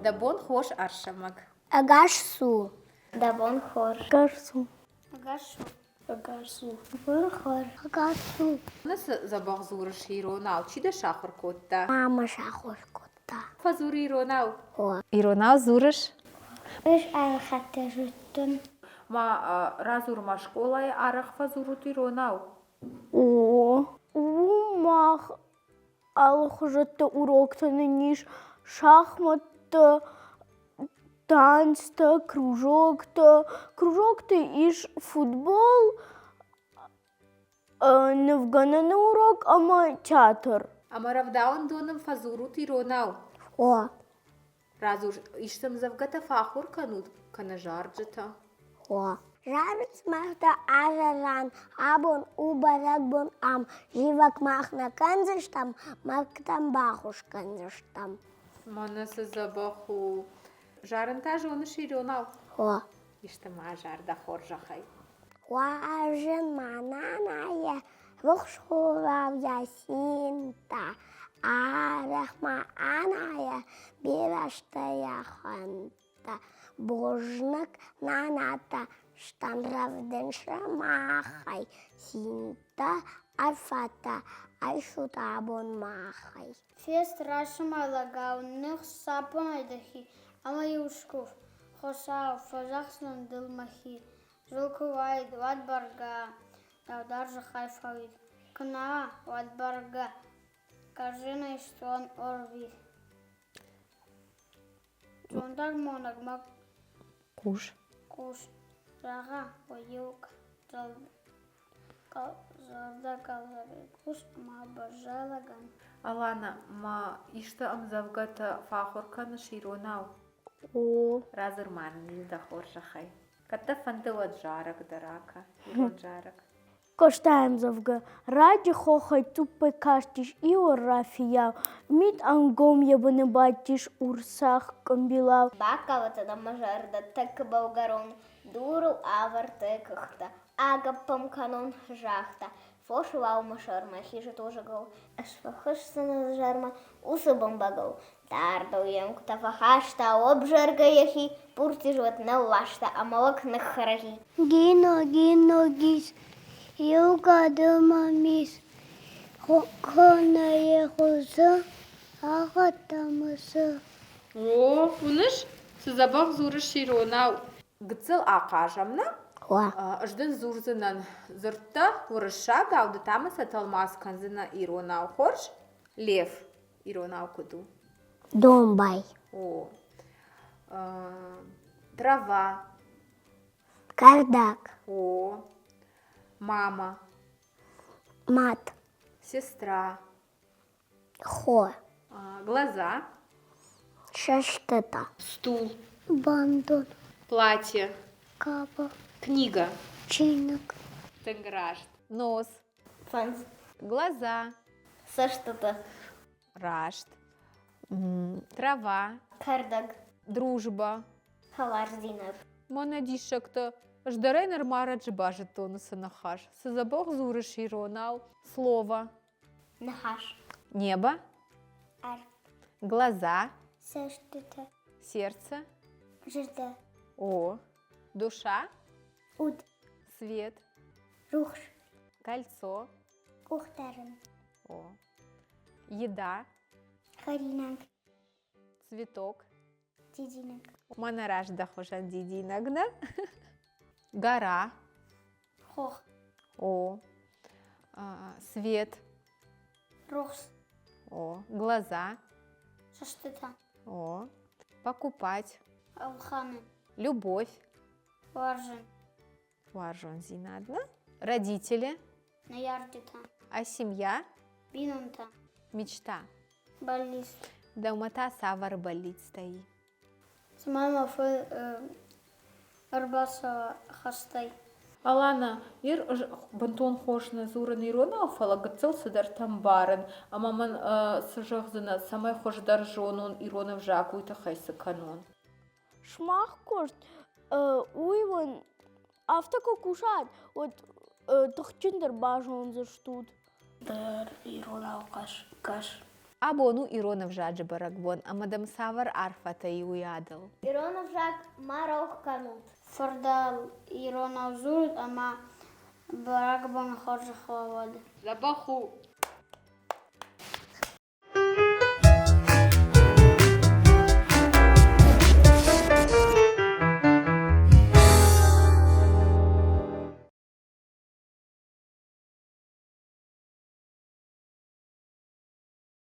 Дӕ бон хорз, Арсӕмӕг. Ӕгас цу. Дӕ бон хорз. Ӕгас цу. Ӕгас цу. Ӕгас цу. Бон хорз. Ӕгас цу. Цы дзӕбӕх дзурыс иронау? Чи дӕ сахуыр кодта? Мама сахуыр кодта. Фӕдзур иронау. О. Иронау дзурыс? Ӕз ӕрхӕццӕ зыдтон. Ма радзур-ма, скъолайы арӕх фӕдзурут иронау? О. Уым мах алыхуызӕтты уроктӕ нын ис шахмӕттӕ, танцтӕ, кружоктӕ. Кружокты ис футбол, нывгӕнӕны урок ӕмӕ театр. Ӕмӕ рӕвдауӕндоны фӕдзурут иронау? О. Радзур, исты ӕмдзӕвгӕтӕ фӕахуыр кӕнут кӕнӕ зарджытӕ? О. Зарынц мӕрдтӕ азарӕн, абон у бӕрӕгбон ам. Зивӕг мах нӕ кӕндзыстӕм, мӕргътӕм баххуыс кӕндзыстӕм. Мӕнӕ цы дзӕбӕх у. Зарын та зоныс иронау? О. Исты ма азар дӕ хорзӕхӕй. Уарзын мӕ нанайы рухс хурау йӕ цинтӕ, арӕх ма ӕнайы бирӕ сты йӕ хуынтӕ. Бузныг, нанатӕ, стӕм рӕвдын сымахӕй, цинтӕ, арфӕтӕ айсут абон махӕй. Фест райсомӕй лӕгау ных сапонӕй дӕхи ӕмӕ-иу скув, Хуыцау, фӕдзӕхсынӕн дыл мӕхи. Зул куы уаид, уӕд бӕргӕ дӕу дӕр зыхӕй фӕуид, куы нӕ, уӕд бӕргӕ кӕрдзынӕй стон ӕрвит. Зондамонӕг мӕ Хъус. Хъус, зӕгъа, уӕд-иу зӕрдӕхъӕлдзӕгӕй хъус ӕмӕ баззай лӕгӕн. Алана, ма исты ӕмдзӕвгӕтӕ фӕахуыр кӕныс иронау? О. Радзур-ма нын иу дӕ хорзӕхӕй. Кӕд дӕ фӕнды, уӕд зарӕг дӕр акӕ, ирон зарӕг. Къостайы ӕмдзӕвгӕ Раджы хохӕй цъуппӕй кастис иу рафийау, мит ӕнгом йӕ быны бадтис урсах къуымбилау. Бакалдта мӕ зӕрдӕ тӕккӕ бӕлгӕрон, дурыл ӕвӕрдта къӕхтӕ, агӕпп ӕм кӕнон, загъта, фосы уалмӕ сӕрмӕ хизы тозӕгыл, ӕз фӕхӕсдзынӕн изӕрмӕ уыцы бӕмбӕгыл. Дардыл йӕм куы фӕхаста, обзӕргӕ йӕхи пуртизот нылласта ӕмӕ лӕг ныххӕрӕги. Гино, гино, гис, иу гӕды мӕм ис, кӕнӕ хуызы ӕгъатӕ мысы. О, уыныс, цы дзӕбӕх дзурыс иронау. Гыццыл ахъазӕм, нӕ? Ӕз дын дзурдзынӕн дзырдтӕ уырыссагау, ды та мын сӕ тӕлмац кӕндзынӕ иронау. Хорз? Лев иронау куыд у? Домбай. О. Трава. Кӕрдӕг. О. Мама. Мад. Сестра. Хо. Глаза. Цӕстытӕ. Стул. Бандон. Платье. Каба. Книга. Чиныг. Тынг раст. Нос. Фӕндз. Глаза. Цӕстытӕ. Раст. Трава. Кӕрдӕг. Дружба. Хӕлардзинад. Мӕнӕ диссӕгтӕ. Ӕз дӕр ӕй нырма раджы базыдтон уыцы ныхас. Цы дзӕбӕх дзурыс иронау. Слово. Ныхас. Небо. Арв. Глаза. Цӕстытӕ. Сердце. Зӕрдӕ. О. Душа. Уд. Свет. Рухс. Кольцо. Къухдарӕн. О. Еда. Хӕринаг. Цветок. Дидинӕг. Мӕнӕ раздӕ хуызӕн дидинӕг, нӕ? Гора. Хох. О. Свет. Рухс. О. Глаза. Цӕстытӕ. О. Покупать. Ӕлхӕнын. Любовь. Уарзын. Уарзондзинад, нӕ? Родители. Ныййарджытӕ. А семья? Бинонтӕ. Мечта. Бӕллиц. Дӕумӕ та цавӕр бӕллицтӕ и? Цӕмӕй мӕ фыд ӕрбацӕуа хӕстӕй. Алана, ир бынтон хорз нӕ дзурын иронау, фӕлӕ гыццыл цыдӕртӕ ӕмбарын, ӕмӕ мын цы зӕгъдзынӕ, цӕмӕй хуыздӕр зонон ирон ӕвзаг, уый тыххӕй цы кӕнон? Сымах куыст, уый уын афтӕ куы кусат, уӕд тыхджындӕр базондзыстут. Дӕр иронау кӕс. Абон у ирон ӕвзаджы бӕрӕгбон ӕмӕ дӕм цавӕр арфӕтӕ и уый адыл? Ирон ӕвзаг ма рох кӕнут. Фырдӕл иронау дзурут ӕмӕ бӕрӕгбон хорзӕх уӕд. Дзӕбӕх у!